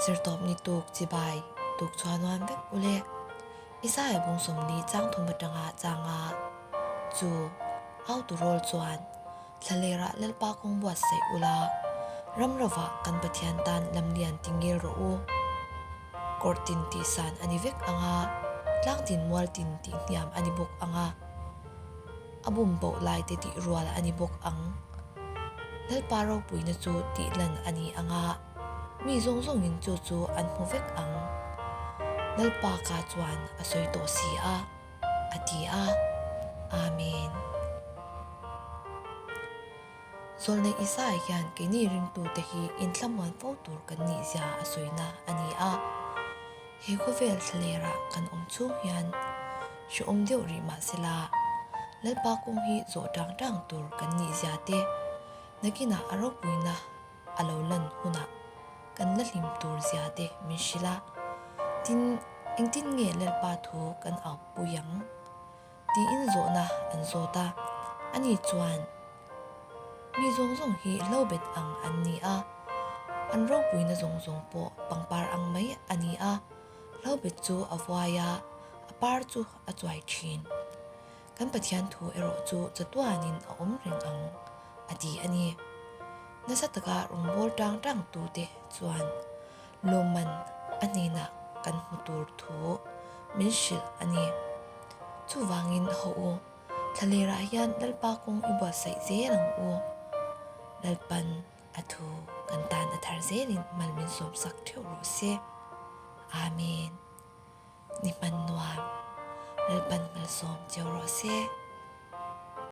Zirtawp ni tuk chibai tuk chhuah nuam vek ule. Isaiah bung 40 chang thum atanga changa chu au turawl chuan Thlalerah Lalpa kawng buatsaih ula, ram rovah kan Pathian tan lamlian ti ngil rawh u. Kawr tin tih san a ni vek ang a, tlang tin mual tin tih hniam a ni bawk ang a, a bum boh lai te tih rual a ni bawk ang. Lalpa ropuina chu tih lan a ni ang a, mi zawng zawngin chu chu an hmu vek ang. Lalpa ka chuan a sawi tawh si a. A ti a, Amen. Zawlnei Isaiah hian keini ringtute hi inthlamuan fo tur kan nihzia a sawina a ni a. He khawvel thlalerah kan awm chhung hian hrehawm deuh rih mah sela, Lalpa kawng hi zawh tang tang tur kan nihzia te, nakinah a ropuina a lo lan hunah kan la hlim tur zia te min hrilh a, tin engtin nge Lalpa thu kan au pui ang? tiin zawhna an zawt a, ani chuan mi zawng zawng hi hlobet ang an ni a, an ropuina zawng zawng pawh pangpar ang mai a ni a, hlobet chu a vuai a, a par chu a chuai thin. Kan Pathian thu erawh chu chatuanin a awm reng ang, a ti a ni. Nasa taka rawngbâwl tang tangtute chuan lawmman a hnênah kan hmu tûr thu min hrilh a ni. Chuvângin haw u, thlalêrah hian Lalpa kawng i buatsaih zêl ang u. Lalpan a thu kan tân a thar zêlin mal min sawmsak ṭheuh rawh se. Amen. Ni hman nuam, Lalpan malsawm cheu rawh se.